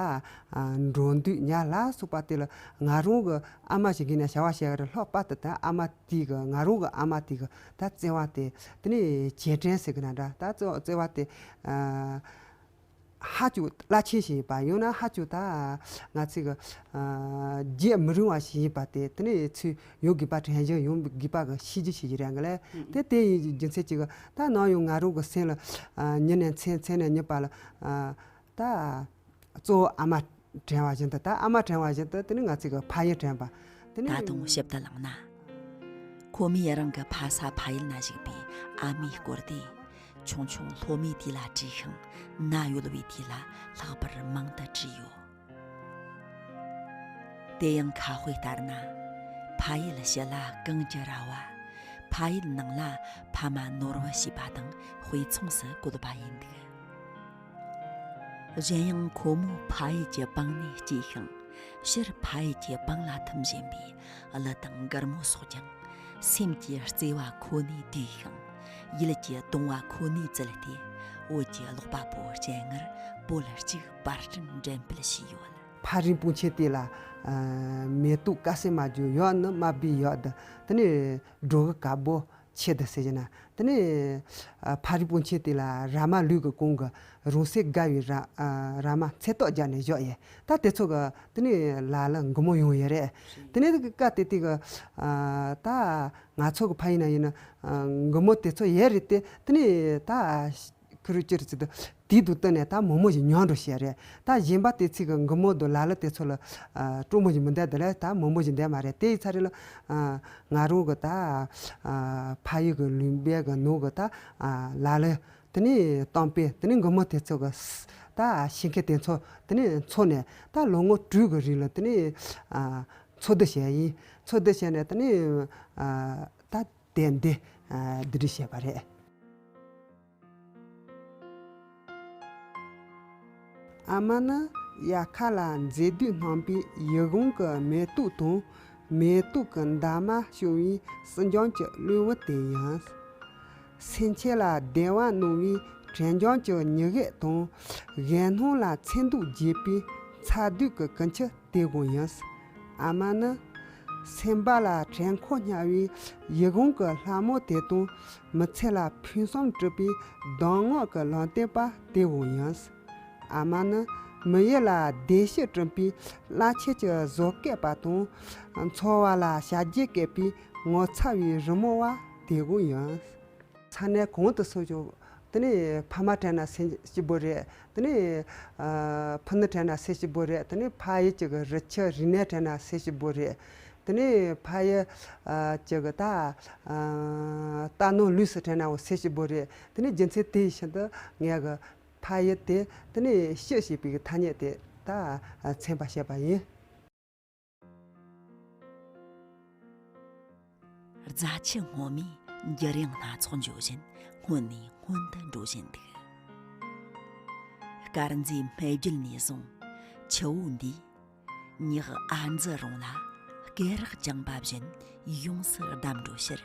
འགྲོ་འདུག་ཉལ་ལ་སོགས་པ་དེ་ལ་ང་རང་གི་ཨ་མ་ཞིག་གི་ནས་བྱ་བ་བྱེད་གི་རེད། ལྷག་པར་དུ་ད་ཨ་མ་དེ་གི་ང་རང་གི་ཨ་མ་དེ་གི་ད་བརྩེ་བ་དེ་དེ་ནས་རྗེས་དྲན་ཟེར་གི་ན་འདྲ། ད་བརྩེ་བ་དེ་ཨ། ཧ་ཅང་རླབས་ཆེན་ཞིག་ཡིན་པ། ཡང་ན་ཧ་ཅང་ད་ང་ཚོའི་གི་ཨ་རྒྱས་མི་རུང་བ་ཞིག་ཡིན་པ་དེ། དེ་ནས་ཚུར་ཡོང་དགོས་པ། དྲན་བཞིན་ཡོང་དགོས་པ་གི་ཤེས་རྒྱུ་ཞིག་ཡིན་རེད་གི་ལེ། དེ་དེ་ཡིན་རྒྱུ་མཚན་གྱིས་གི་ད་ནམ་ཡང་ང་རང་གི་སེམས་ལ་ཨ་ཉིན་ནས་མཚན་མཚན་ནས་ཉིན་པ་ལ་ཨ་ད་གཙོ་བོ་ཨ་མ་དྲན་པ་བཞིན་དུ། ད་ཨ་མ་དྲན་པ་བཞིན་དུ་དེ་ནས་ང་ཚོའི་གི་ཕ་ཡུལ་དྲན་པ། དེ་ནས་ད་དུང་ཞིབ་ཏུ་བླངས་ན། ཁོ་མོས་རང་གི་ཕ་ས་ཕ་ཡུལ་ན་བཞུགས་པའི་ཨ་མའི་སྐོར་དེ། ཆུང་ཆུང་སློབ་མའི་དུས་ལ་བྲིས་ཤིང་ན་ཡོད་པའི་དུས་ལ་ལྷག་པར་མང་དུ་བྲིས་ཡོད། དེ་ཡང་ཁ་དཔེ་ལྟར་ན། ཕ་ཡུལ་ཕྱི་ལ་གངས་ཀྱི་ར་བ། ཕ་ཡུལ་ནང་ལ་ཕ་མ་ནོར་བུ་ཞེས་པ་དང་དཔེ་མཚུངས་སུ་བཀོད་པ་ཡིན་འདུག། གཞན་ཡང་ཁོ་མོ་ཕ་ཡུལ་གྱི་འབངས་ནས་སྐྱེས་ཤིང་། སྤྱིར་ཕ་ཡུལ་གྱི་འབངས་ལ་ཐིམ་བཞིན་པའི་གླུ་དང་མགུར་མོ་སོགས་ཀྱང་། སེམས་ཀྱི་བརྩེ་བ་ཁོ་ནས་བསྡུས་ཤིང་། ཡིད་ཀྱི་གདུང་བ་ཁོ་ནས་བཙལ་ཏེ། བོད་ཀྱི་ཀློག་པ་པོའི་སྤྱན་སྔར་བོད་གཅིག་པར་སྐྲུན་འགྲེམས་སྤེལ་བྱས་ཡོད། ཕ་རི་པུང་ཆེ་དེ་ལ་ཨ་མེ་ཏོག་དཀར་སེར་མ་བརྗོད་ཡོད་ནི། མ་བི་ཡོད་དེ་དེ་ནས་སྒྲོ་གི་དཀར་པོ་ཆེ་དེ་ཟེར་གྱི་ན། དེ་ནས་ཨ་ཕ་རི་པུང་ཆེ་དེ་ལ་ར་མ་ལུག་གི་གོང་གི་རོང་སེ་དགའ་བའི་ར་ཨ་ར་མ་ཚེ་ཏོག་རྒྱབ་ནས་བཞག་ཡས། ད་དེ་ཚོ་གི་དེ་ནས་ལ་ལ་མགུར་མོ་ཡོང་ཡས་རེད། དེ་ནས་གི་སྐབས་དེ་དུས་གི་ཨ་ད་ང་ཚོ་གི་ཕ་ཡུལ་ན་ཡིན་ན་ཨ་མགུར་མོ་དེ་ཚོ་ཡོད་རེད་དེ། དེ་ནས་ད་ཁུ་རུ་ཅི་རུ་ཅི་དུ་དེའི་དུ་སྟེང་ནས་ད་མང་མང་ཞིག་ཉམས་འགྲོ་བྱས་རེད། ད་གཞན་པ་དེ་ཚོ་གི་མགུར་མོ་དང་ལ་ལ་དེ་ཚོ་ལ་ཨ་སྤྲོ་མོ་ཞིག་མི་འདུག། དེ་ལ་ད་མང་མང་ཞིག་འདུག་མ་རེད། དེ་ཡིན་ཙང་རེད་ལ་ཨ་ང་རང་གི་ད་ཨ་ཕ་ཡུལ་གི་ལུང་པའི་གི་ནང་གི་ད་ཨ་ལ་ལ། དེ་ནས་གཏམ་དཔེ། དེ་ནས་མགུར་མོ་དེ་ཚོ་གི་ད་ཤེས་མཁན་དེ་ཚོ་དེ་ནས་འཚོགས་ནས། ད་ལོ་ངོ་དྲུག་གི་རིང་ལ་དེ་ནས་ཨ་འཚོགས་འདུ་བྱས་ཡིན། འཚོགས་འདུ་བྱས་ནས་དེ་ནས་ཨ་ད་དེབ་འདི་ཨ་བསྡུ་སྒྲིག་བྱས་པ་རེད། ཨ་མ་ནི་དབྱར་ཁ་ལ་མཛེས་སྡུག་སྣང་བའི་ཡིད་འོང་གི་མེ་ཏོག་དང་། མེ་ཏོག་གི་འདབ་མ་ཤོར་བའི་སྲིད་འཇམ་གྱི་གློ་བུར་དེ་ཡིན། སེམས་ཅན་ལ་བདེ་བ་གནང་བའི་དྲན་འཇམ་གྱི་མྱི་གེ་དང་། གཞན་སྣང་ལ་ཚེ་མདོག་རྒྱས་པའི་མཚར་སྡུག་གི་ཀུན་ཁྱེར་དེ་གང་ཡིན། ཨ་མ་ནི་སེམས་པ་ལ་དྲན་འཁོར་སྙིང་བའི་ཡིད་འོང་གི་ལྷ་མོ་དེ་དང་། མི་ཚེ་ལ་ཕུན་སུམ་གྲུབ་པའི་གདམས་ངག་གི་ལམ་སྟོན་པ་དེ་གང་ཡིན། ཨ་མ་ནི་མི་ཡུལ་ལ་བདེ་སྐྱིད་བསྐྲུན་པའི་རླབས་ཆེན་གྱི་བཟོ་བཀོད་པ་དང་། འཚོ་བ་ལ་བྱ་རྒྱུ་བསྐལ་པའི་ངོ་མཚར་བའི་རི་མོ་བ་དེ་གང་ཡིན། ས་གནས་གང་དུ་སོང་ཀྱང་། དེ་ནས་ཕ་མ་དྲན་ན་སེམས་སྐྱིད་པོ་རེད། དེ་ནས་ཨ་ཕུ་ནུ་དྲན་ན་སེམས་སྐྱིད་པོ་རེད། དེ་ནས་ཕ་ཡུལ་གྱི་གི་རི་ཆུ་རི་གནས་དྲན་ན་སེམས་སྐྱིད་པོ་རེད། དེ་ནས་ཕ་ཡུལ་ཨ་གྱི་གི་ད་ཨ་རྟ་ནོར་ལུག་སུ་དྲན་ནའང་སེམས་སྐྱིད་པོ་རེད། དེ་ནས་རྒྱུ་མཚན་དེ་བཞིན་དུ་ངས་གི་ཕ་ཡུལ་དེ་དེ་ནས་སྐྱིད་ཞེས་པའི་གི་ཐ་སྙད་དེ་ད་མཚན་པ་བྱས་པ་ཡིན། རྫ་ཆུ་སྔོན་མོས་འགྱུར་ཡང་སྣ་ཚོགས་འཇོག་བཞིན་སྔོན་ནས་སྔོན་དུ་འགྲོ་བཞིན་འདུག། དཀར་མཛེས་སྨད་རྒྱུད་ནས་བཟུང་ཆུ་བོ་འདིས་ཉག་ཨ་མཛེ་རོང་ལ་སྐེ་རགས་བརྐྱངས་པ་བཞིན་ཡོངས་སུ་བསྡམས་འགྲོ་ཕྱིར།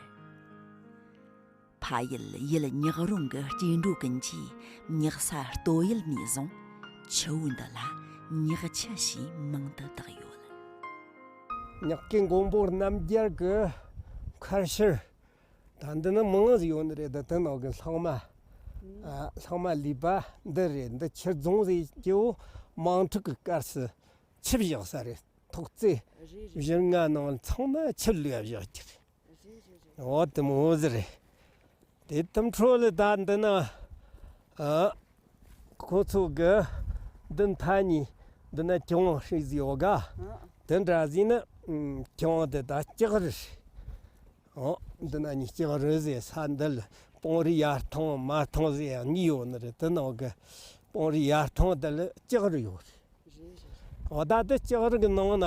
ཕ་ཡུལ་ཡུལ་ཉག་རོང་གི་སྐྱེ་འགྲོ་ཀུན་གྱིས་ཉག་ས་སྟོད་ཡུལ་ནས་བཟུང་ཆུ་བོ་འདི་ལ་ཉག་ཆུ་ཞེས་མིང་དུ་བཏགས་ཡོད། ཉག་གི་མགོན་པོ་རྣམ་རྒྱལ་གྱི་མཁར་ཤུལ། ད་འདི་ནི་མང་ཟིག་ཡོད་ནི་རེད། ད་དེ་ནང་གི་ལྷག་མ། ཨ་ལྷག་མ་ལུས་པ་འདི་རེད། འདི་ཆུ་རྫོང་ཟིག་སྐྱེ་བོ་དམངས་ཁྲོད་ཀྱི་སྐབས་སུ་ཆུ་བཞག་ས་རེད། ཐོག་བརྩེགས་བཞི་ལྔ་ནང་ཚང་མ་ཆུ་ལུས་བཞག་གི་རེད། འོ་དེ་མོ་ཟིག་རེད། དེ་དེ་འཕྲོ་ལ་ད་འདི་ན་ཨ་ཁོ་ཚོ་གི་འདི་མཐའ་གཉིས་འདི་ན་གྱང་ཧྲིག་ཟིག་ཡོད་ག། དེ་འདྲ་ཟིག་ནི་གྱང་དེ་ད་ལྕགས་རི་རེད། འོ་འདི་ན་ནི་ལྕགས་རི་ཟེར་ས་འདི་ལ་སྤང་རི་ཡར་ཐང་མར་ཐང་ཟེར་ཡང་གཉིས་ཡོད་ནི་རེད། དེ་ནང་གི་སྤང་རི་ཡར་ཐང་དེ་ལ་ལྕགས་རི་ཡོད་རེད། འོ་ད་དེ་ལྕགས་རི་གི་ནང་ན་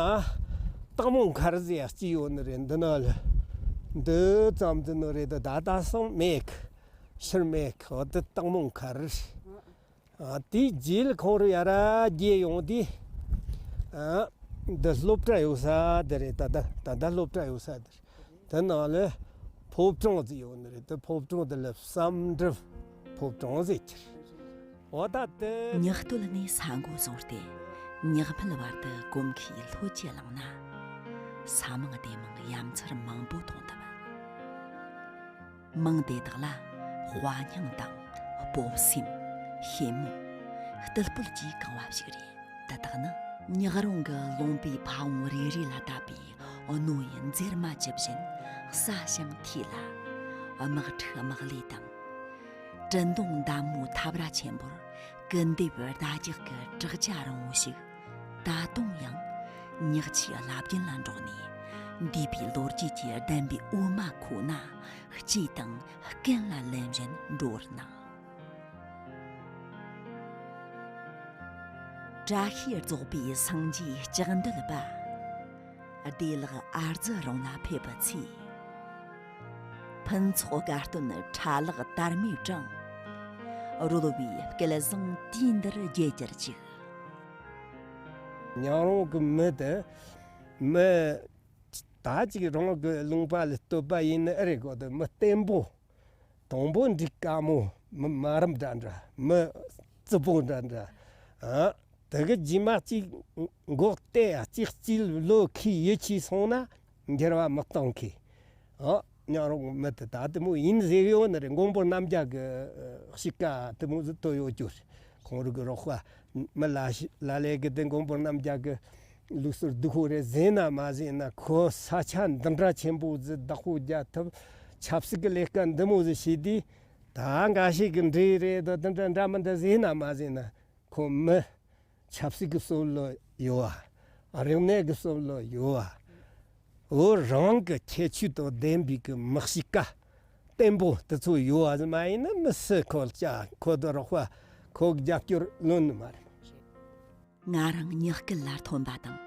སྟག་མོ་མཁར་ཟེར་ཡང་གཅིག་ཡོད་ནི་རེད། འདི་ན་ལ་འདི་ཙམ་དུ་ནི་རེད། ད་ད་ད་སང་མེད་གི། ཕྱིར་མེད་གི། འོ་དེ་སྟག་མོ་མཁར་རེད། ཨ་དེའི་རྗེས་ལ་ཁོང་རུ་ཡར་རྒྱས་ཡོང་དུས། ཨ་འདི་སློབ་གྲྭ་ཡོད་ས་དེ་རེད། ད་ལྟ་ད་ལྟ་སློབ་གྲྭ་ཡོད་ས་དེ་རེད། དེ་ནང་ལ་ཕོ་བྲང་ཟིག་ཡོད་ནི་རེད། དེ་ཕོ་བྲང་དེ་ལ་བསམ་གྲུབ་ཕོ་བྲང་ཟེར་གྱི་རེད། འོ་ད་དེ། ཉག་སྟོད་ནས་ས་མགོ་བཟུང་སྟེ་ཉག་སྨད་བར་དུ་གོམ་ཁའི་ལྷོད་ཀྱིས་བླངས་ན། ས་མིང་སྡེ་མིང་ཡ་མཚར་མང་པོ་མཐོང་ཐུབ། མིང་དེ་དག་ལ་དཔའ་སྙིང་དང་སྤོབས་སེམས། ཤེས་མོ། རྟུལ་ཕོད་ཀྱིས་གང་བ་ཞིག་རེད། དེ་དག་ནི་ཉག་རོང་གི་ལུང་པའི་ཕ་བོང་རེ་རེ་ལ་བཏབ་པའི་རྣོ་ཡི་འཛེར་མ་ཇི་བཞིན་སྲ་ཞིང་འཐུས་ལ། དམག་འཁྲུག་དམག་ལས་དང་། དྲན་གདུང་འདམ་མོའི་འཐབ་ར་ཆེན་པོར་སྐུལ་འདེབས་རྡ་རྒྱག་གི་བྲག་ཅ་རིང་བོ་ཞིག་ད་དུང་ཡང་ཉག་ཆུའི་རླབས་རྒྱུན་ལ་འགྲོགས་ནས། འདས་པའི་ལོ་རྒྱུས་ཀྱི་ལྡན་པའི་འོ་མ་ཁོ་ན་ལྕེ་དང་སྐེ་ལ་ལེན་བཞིན་འགྲོ་བར་སྣང་། བཀྲ་ཤིས་རྫོགས་པའི་སངས་རྒྱས་ལྕགས་འདུལ་པ། བདེ་ལེགས་ཨ་ཙི་རོང་ལ་ཕེབས་པའི་ཚེ། ཕུན་ཚོགས་དགའ་སྟོན་ཁྲ་ལག་དར་མའི་བྲང་། རོལ་བའི་སྐལ་བཟང་དུས་འདིར་རྒྱས་གྱུར་ཅིག། ཉག་རོང་གི་མི་དེ་མི་ད་ཅིག་རང་གི་ལུང་པ་ལ་བསྟོད་པ་ཡིན་ནི་ཨེ་རེད་གོ། དེ་མི་བརྟན་པོ། དང་པོ་འགྲིག་དཀའ་མོ། མི་དམའ་རིམ་འདྲ་འདྲ། མི་རྩི་པོ་འདྲ་འདྲ། ཨ། དེ་གི་རྗེས་མ་གཅིག་མགོ་བལྟས་ཡ་གཅིག་གཅིག་ལོ་ཁའི་ཡིད་ཆེས་སོང་ན་འགྱུར་བ་མི་གཏོང་གི། ཨ། ཉག་རོང་མི་དེ་ད་དེ་མོ་ཡིན་ཟེར་ཡོད་ནི་རེད། མགོན་པོ་རྣམ་རྒྱལ་གི་གཤིས་ཀ་དེ་མོ་ཟིག་ཐོན་ཡོད་རྒྱུ་རེད། ཁོང་རང་གི་རོགས་པ་མི་ལ་ལ་ལས་གི་དེ་མགོན་པོ་རྣམ་རྒྱལ་གི་ལུགས་སྲོལ་སྡུག་པོ་རེད་ཟེར་ན་མ་ཟེར་ན། ཁོ་ས་ཆ་འདི་འདྲ་ཆེན་པོ་ཟིག་བདག་པོ་རྒྱག་ཐུབ། ཆབ་སྲིད་ཀྱི་ལས་ཀ་འདི་མོ་ཟིག་བྱས་དུས། ད་འགའ་ཞིག་གི་འདྲེ་རེད་དོ། འདི་འདྲ་འདྲ་མི་འདྲ་ཟེར་ན་མ་ཟེར་ན། ཁོ་མི་ཆབ་སྲིད་ཀྱི་སྲོལ་ལོ་ཡོད་བ། རིག་གནས་ཀྱི་སྲོལ་ལོ་ཡོད་བ། བོད་རང་གི་ཁྱད་ཆོས་དང་ལྡན་པའི་གི་མི་གཤིས་ཀ་བརྟན་པོ་དེ་ཚོ་ཡོད་བ་ཟིག་མ་ཡིན་ན། མི་སུ་ཁོ་ལ་ཅག་ཁོ་དང་རོགས་པ་ཁོ་གི་རྒྱབ་སྐྱོར་ལོན་ནི་མ་རེད། ང་རང་ཉག་སྐེད་ལ་ཐོན་པ་དང་།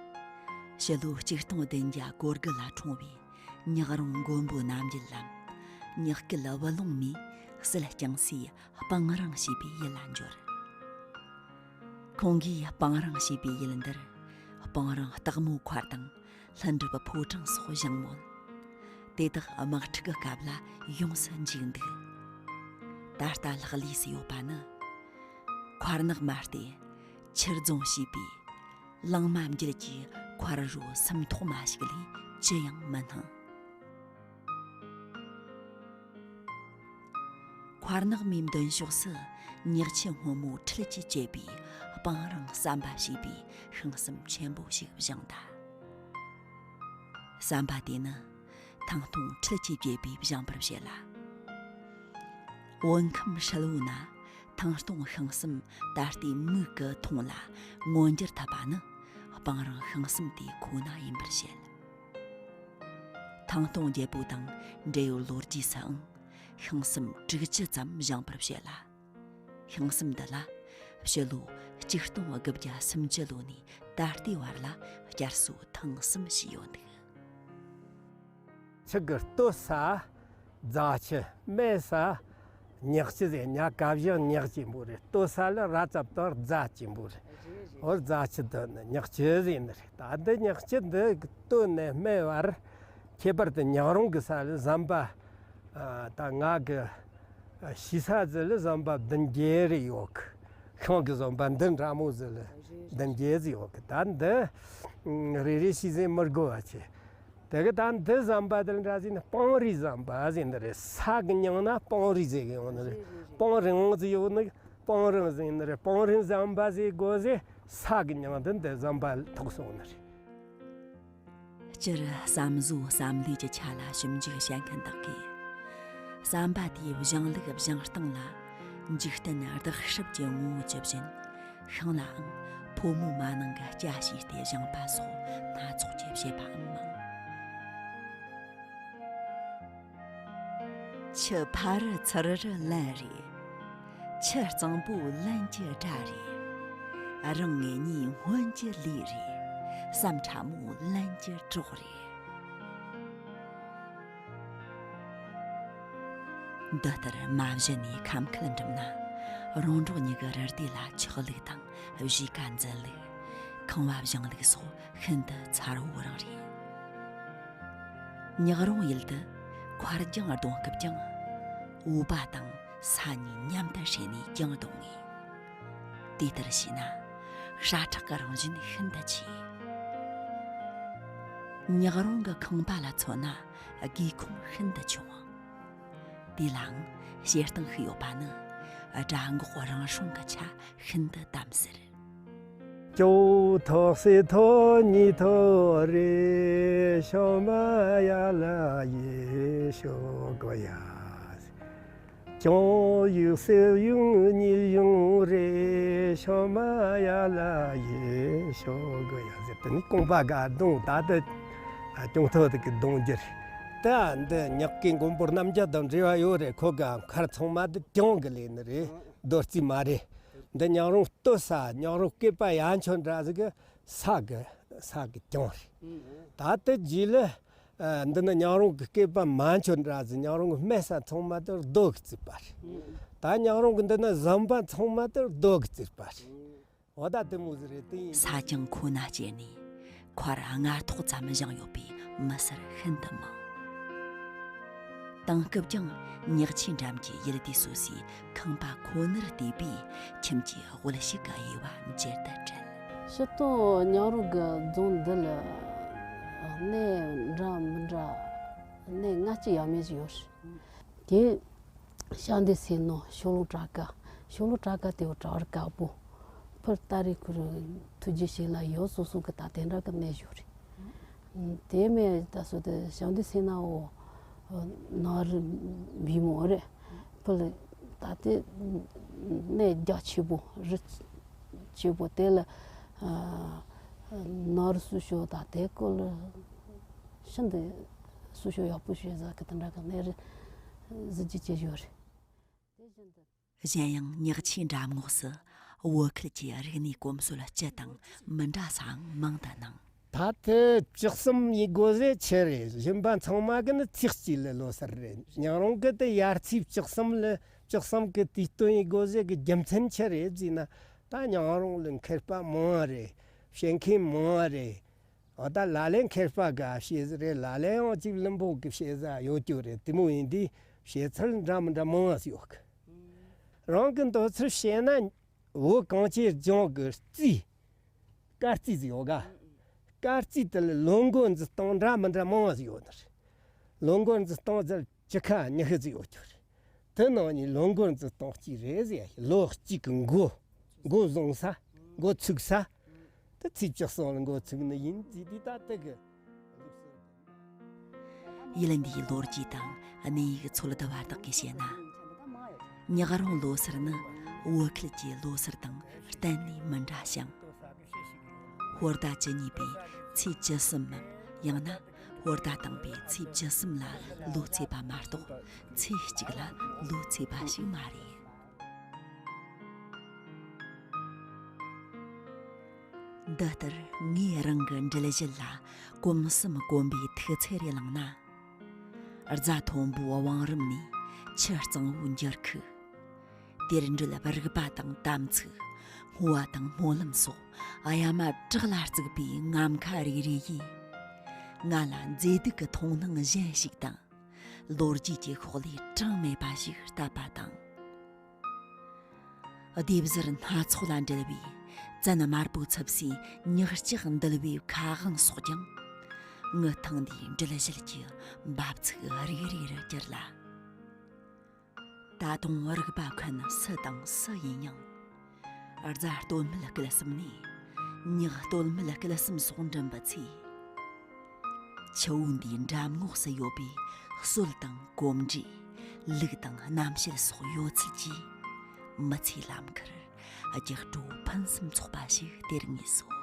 ཕྱི་ལོ་ཆིག་སྟོང་བདུན་བརྒྱ་གོ་དགུ་ལ་འཁྲུངས་པའི་ཉག་རོང་མགོན་པོ་རྣམ་རྒྱལ་ལམ། ཉག་སྐེད་བུ་ལོང་མའི་གསེར་རྐྱང་སའི་སྤང་རང་ཞེས་པའི་ཡུལ་ལ་འབྱོར། ཁོང་གིས་སྤང་རང་ཞེས་པའི་ཡུལ་འདིར་སྤང་རང་སྟག་མོ་མཁར་དང་། ལྷུན་གྲུབ་ཕོ་བྲང་སོགས་བཞེངས་མོད། དེ་དག་དམག་འཁྲུག་གི་སྐབས་ལ་ཡོངས་སུ་འཇིག་འདུག། ད་ལྟ་ལྷག་ལུས་སུ་ཡོད་པ་ནི། མཁར་ནག་མ་སྟེ་ཆུར་རྫོང་ཞེས་པའི་གླང་མ་མཇལ་གྱི་མཁར་རོ་སུམ་ཐོག་མ་ཞིག་ལས་ཅི་ཡང་མི་སྣང་། མཁར་ནག་མའི་མདུན་ཕྱོགས་སུ་ཉག་ཆུ་སྔོན་མོ་འཁྲིད་ཀྱིས་བཅད་པའི་སྤང་རང་ཟམ་པ་ཞེས་པའི་ཤིང་གསུམ་ཆེན་པོ་ཞིག་བཞེངས་ད། ཟམ་པ་དེ་ནི་ཐང་སྟོང་འཁྲིད་ཀྱིས་བཅད་པས་བཞེངས་པར་བཤད་ལ། བོད་ཁམས་ཧྲིལ་བོའི་ནང་ཐང་སྟོང་ཤིང་གསུམ་ད་ལྟའི་མིག་གིས་མཐོང་ལ་མངོན་འགྱུར་ཐུབ་པ་ནི་སྤང་རང་ཤིང་གསུམ་དེ་ཁོ་ན་ཡིན་པར་བཤད། ཐང་སྟོང་རྒྱལ་པོ་དང་འབྲེལ་ཡོད་ལོ་རྒྱུས་སུའང་ཤིང་གསུམ་དྲུག་ཅུ་ཙམ་བཞེངས་པར་བཤད་ལ། ཤིང་གསུམ་འདི་ལ་ཕྱི་ལོ་ཆིག་སྟོང་དགུ་བརྒྱ་སུམ་ཅུ་ལོ་ནས་ད་ལྟའི་བར་ལ་བསྐྱར་གསོ་ཐེངས་གསུམ་བྱས་ཡོད་འདུག། ཆུ་གི་སྟོད་ས་རྫ་ཆུ། སྨད་ས་ཉག་ཆུ་ཟེར། ཉག་ག་བཞག་ཉག་ཅན་པོ་རེད། སྟོད་ས་ལ་ར་ཙབ་དང་རྫ་ཅན་པོ་རེད། འོ་རྫ་ཆུ་འདི་ནི་ཉག་ཆུ་ཟེར་ནི་རེད། ད་འདི་ཉག་ཆུ་འདི་སྟོད་ནས་སྨད་བར་ཁྱད་པར་དུ་ཉག་རོང་གི་ས་ལ་ཟམ་པ། ཨ། ད་ང་གི་ཨ་ཤི་ས་ཟི་ལ་ཟམ་པ་བདུན་བརྒྱད་རེ་ཡོད་གི། ཤང་གི་ཟམ་པ་འདི་འདྲ་མོ་ཟི་ལ་བདུན་བརྒྱད་ཟི་ཡོད་གི། ད་འདི་རེ་རེ་ཤི་ཟི་མི་དགོས་པ་ཆེ། དེ་གི་ད་འདི་ཟམ་པ་དེ་ལ་འདྲ་ཟི་ནི་སྤང་རི་ཟམ་པ་ཟི་འདི་རེད། ས་གི་མྱིང་ན་སྤང་རི་ཟེར་གི་ཡོད་ནི་རེད། སྤང་རི་ངོ་ཟི་ཡོད་ནི་སྤང་རི་ཟི་ནི་རེད། སྤང་རི་ཟམ་པ་ཟེར་དགོས་ཟེ། ས་གི་མྱིང་དེ་འདི་ཟམ་པ་ཐོགས་སོང་ནི་རེད། སྤྱིར་བསམ་བཟོ་བསམ་བློའི་ཆ་ལ་ཞིབ་འཇུག་བྱེད་མཁན་དག་གིས། ཟམ་པ་དེའི་བཞེངས་ལུགས་བཞེངས་སྟངས་ལ་འཇིག་རྟེན་བདག་སྲིད་ཀྱི་ངོ་བོ་ཇི་བཞིན། ཤིང་ལའང་ཕོ་མོ་མ་ནིང་གི་སྐྱ་བྱས་ཏེ་བཞེངས་པ་སོགས་སྣ་ཚོགས་ཀྱི་བཤད་པའང་མང་། ཆུ་ཕ་རི་ཚུར་རི་ལན་རེ། ཆུ་གཙང་པོ་ལན་གྱི་སྒྲ་རེ། རང་ངེད་གཉིས་སྔོན་གྱི་ལས་རེད། བསམ་ཕྲ་མོ་ལན་གྱི་གྲོགས་རེད། འདི་ལྟར་མ་གཞི་ནས་ཁམས་ཁུལ་འགྲིམ་ན། རོང་འབྲོག་གཉིས་ཀྱི་རི་སྡེ་ལ་ཆགས་ལུགས་དང་གཞིས་ཀ་འཛིན་ལུགས། ཁང་བ་བཞེངས་ལུགས་སོགས་ཤིན་ཏུ་མཚར་བོ་རང་རེད། ཉག་རོང་ཡུལ་དུ་མཁར་རྒྱང་རྡུང་སྐབས་ཀྱང་འོ་བ་དང་ས་གཉིས་མཉམ་དུ་བསྲེས་ནས་རྒྱང་རྡུང་ངེས། དེ་ལྟར་བྱས་ན་ཤ་ཁྲག་གི་རང་བཞིན་ཤིན་ཏུ་ཆེ། ཉག་རོང་གི་ཁང་པ་ལ་མཚོན་ན་སྒེའུ་ཁུང་ཤིན་ཏུ་ཆུང་། དེ་ལའང་བཤད་སྟངས་ཤིག་ཡོད་པ་ནི། སྦྲ་འགོག་རང་སྲུང་གི་ཆ་ཤིན་ཏུ་དམ་ཟེར། ཀྱོའུ་ཐོག་སེ་ཐོག་ཉི་ཐོག་རེ་ཤོ་མ་ཡ་ལ་ཡེ་ཤོ་གོ་ཡ། ཀྱོང་ཡུག་སེ་ཡུང་ཉིལ་ཡུང་རེ་ཤོ་མ་ཡ་ལ་ཡེ་ཤོ་གོ་ཡ་ཟེར་དེ་ནི་རྐང་པ་ག་རྡུང་ད་ལྟ་ཀྱོང་ཐོག་དེ་གི་རྡུང་རྒྱུ་རེད། ད་འདི་ཉག་གི་མགོན་པོ་རྣམ་རྒྱལ་དང་འབྲེལ་བ་ཡོད་རེད། ཁོ་ག་མཁར་ཚང་མ་དེ་ཀྱོང་གི་ལས་ནི་རེད། རྡོ་རྩིས་མ་རེད། འདི་ཉག་རོང་སྟོད་ས་ཉག་རོང་སྐེད་པ་ཡ་མཆོད་འདྲ་ཟིག་གི་ས་གི་ས་གི་ཀྱོང་རེད། ད་ལྟ་རྗེས་ལ་ཨ། འདི་ནི་ཉག་རོང་གི་སྐེད་པ་མ་མཆོད་འདྲ་ཟིག་ཉག་རོང་གི་སྨད་ས་ཚང་མ་དེ་རྡོ་གི་བརྩིགས་པ་རེད། ད་ཉག་རོང་གི་འདི་ནི་ཟམ་པ་ཚང་མ་དེ་རྡོ་གི་བརྩིགས་པ་རེད། འོ་ད་དེ་མོ་ཟིག་རེད། དེ་ཡིན། ས་ཀྱང་ཁོ་ན་སྐྱེས་ནས་མཁར་སྔར་ཐོག་ཙམ་བཞེངས་ཡོད་པའི་མི་སེར་ཤིན་ཏུ་མང་། དེང་སྐབས་ཀྱང་ཉག་ཆུའི་འགྲམ་གྱི་ཡུལ་དེ་སོ་སོའི་ཁང་པ་ཁོ་ནར་བལྟས་པས་ཁྱིམ་གྱི་དབུལ་ཕྱུག་གི་དབྱེ་བ་འབྱེད་དུ་བྲེལ། སྤྱིར་བཏང་ཉག་རོང་གི་རྫོང་འདི་ལ་གནས་འདྲ་མི་འདྲ་གནས་ལྔ་བཅུ་ཡས་མས་ཤིག་ཡོད་རེད། དེ་ཤང་སྡེ་སེ་ནོ་ཤོ་ལོ་བྲག་དཀར། ཤོ་ལོ་བྲག་དཀར་དེ་བྲག་རི་དཀར་པོ། ཕར་ཏ་རི་ཁུ་རུ་ཐུགས་རྗེ་ཞིག་ལ་ཡོད་སོ་སོ་གི་ད་དེ་འདྲ་གི་གནས་བཞུགས་རེད། དེ་མེད་ད་སོ་དེ་ཤང་སྡེ་སེ་ནོ་ནགས་རི་བི་མོ་རེད། ཕར་ད་དེ་གནས་རྒྱ་ཆེ་པོ་རི་ཆེ་པོ་དེ་ལ་ནགས་རི་སུ་ཤོ་ད་དེ་ཀོ་ལ་ཤིན་ཏུ་སུ་ཤོ་ཡག་པོ་ཤོད་ཟ་གི་དེ་འདྲ་གི་གནས་རི་གཟི་བརྗིད་ཆེ་ཤོས་རེད། དེ་བཞིན་དུ། གཞན་ཡང་ཉག་ཆུའི་འགྲམ་ངོགས་སུ་བོད་ཁུལ་གྱི་རིག་གནས་གོམས་སྲོལ་སྤྱི་དང་མི་འདྲ་སའང་མང་དུ་སྣང་། ད་ལྟ་བཅུ་གསུམ་ཡིན་དགོས་ཟེར་ཆེ་རེད། གཞོན་པ་ཚང་མ་གི་ནི་ཚེས་གཅིག་ལ་ལོ་གསར་རེད། ཉག་རོང་གི་དེ་ཡར་ཚེས་བཅུ་གསུམ་ལ་བཅུ་གསུམ་གི་དུས་སྟོན་ཡིན་དགོས་ཟེར་གི་རྒྱུ་མཚན་ཆེ་རེད་ཟེར་ན། ད་ཉག་རོང་ལ་མཁས་པ་མང་བ་རེད། བཤད་མཁན་མང་བ་རེད། འོ་ད་ལ་ལས་མཁས་པ་ག་བཤད་ཟིག་རེད། ལ་ལས་ཡང་གཅིག་བླུན་པོ་གི་བཤད་ཟ་ཡོད་རྒྱུ་རེད། དེ་མོ་ཡིན་དུས་བཤད་ཚུལ་འདྲ་མི་འདྲ་མང་ང་ཟིག་ཡོད་གི། རང་གི་འདོད་ཚུལ་བཤད་ན་བོད་གངས་ཅན་ལྗོངས་ཀྱི་རྩིས། སྐར་རྩིས་ཟིག་ཡོད་ག། སྐར་རྩིས་དེ་ལ་ལོ་འགོ་འཛིན་སྟངས་འདྲ་མི་འདྲ་མང་ང་ཟིག་ཡོད་ནི་རེད། ལོ་འགོ་འཛིན་སྟངས་ཟེར་བཅུ་ཁ་ཉི་ཤུ་ཟིག་ཡོད་རྒྱུ་རེད། དེ་ནང་ནས་ལོ་འགོ་འཛིན་སྟངས་གཅིག་རེད་ཟེར་ཡ། ལོ་གཅིག་གི་འགོ། འགོ་བཟུང་ས། འགོ་ཚུགས་ས། དེ་ཚེས་བཅུ་གསུམ་ལ་འགོ་ཚུགས་ནི་ཡིན་ཟེར་དུས་ད་དེ་གི། ཡུལ་འདིའི་ལོ་རྒྱུས་དང་གནས་ཡིག་འཚོལ་བསྡུ་བ་དག་གིས་བཤད་ན། ཉག་རོང་ལོ་སར་ནི་བོད་ཁུལ་གྱི་ལོ་སར་དང་གཏན་ནས་མི་འདྲ་ཞིང་། ཧོར་ཟླ་བཅུ་གཉིས་པའི་ཚེས་བཅུ་གསུམ་མམ། ཡང་ན་ཧོར་ཟླ་དང་པོའི་ཚེས་བཅུ་གསུམ་ལ་ལོ་ཚེས་པ་མ་གཏོགས་ཚེས་གཅིག་ལ་ལོ་ཚེས་པ་ཞིག་མ་རེད། འདི་ལྟར་ངས་རང་གི་འགྲུལ་བཞུད་ལ་གོམ་གསུམ་གོམ་པའི་ཐུག་ཚད་རེ་བླངས་ན། རྫ་མཐོན་པོའི་བང་རིམ་ནས་ཆུ་གཙང་བོའི་འགྱུར་ཁུག་དེར་འགྲུལ་རིག་པ་དང་དམ་ཚིག་སྨོ་བ་དང་སྨོན་ལམ་སོགས་གཡའ་མ་བྲག་ལ་བརྩིགས་པའི་ངམ་ཁ་རེ་རེ་ཡིས། ང་ལ་མཛེས་སྡུག་གི་མཐོང་སྣང་གཞན་ཞིག་དང་། ལོ་རྒྱུས་ཀྱི་ཤོག་ལྷེ་གྲངས་མེད་པ་ཞིག་བཏབ་པ་དང་། ལྡེབས་གཟར་སྣ་ཚོགས་ལ་འབྲེལ་བའི་བཙན་དམར་པོའི་ཚབ་སའི་ཉག་ལྕགས་འདུལ་བའི་ཁ་དབང་སོགས་ཀྱང་། ངི་ཐང་འདིའི་འགྲུལ་བཞུད་ཀྱི་འབབ་ཚིགས་རེ་རེ་རུ་གྱུར་ལ། ད་དུང་རིག་པ་མཁན་སུ་དང་སུ་ཡིན་ཡང་། རྫ་སྟོད་སྨད་སྐུ་གསུམ་ནས་ཉག་སྟོད་སྨད་སྐུ་གསུམ་སོགས་འགྲིམ་པའི་ཚེ། ཆུ་བོ་འདིའི་འགྲམ་ངོགས་སུ་ཡོད་པའི་སྲོལ་དང་གོམས་འདྲིས། ལུགས་དང་རྣམ་བཤད་སོགས་ཡོད་ཚུལ་གྱིས། མི་ཚེའི་ལམ་ཁར་རྒྱུ་སྤྲོ་ཕུན་སུམ་ཚོགས་པ་ཞིག་སྟེར་ངེས་སོ།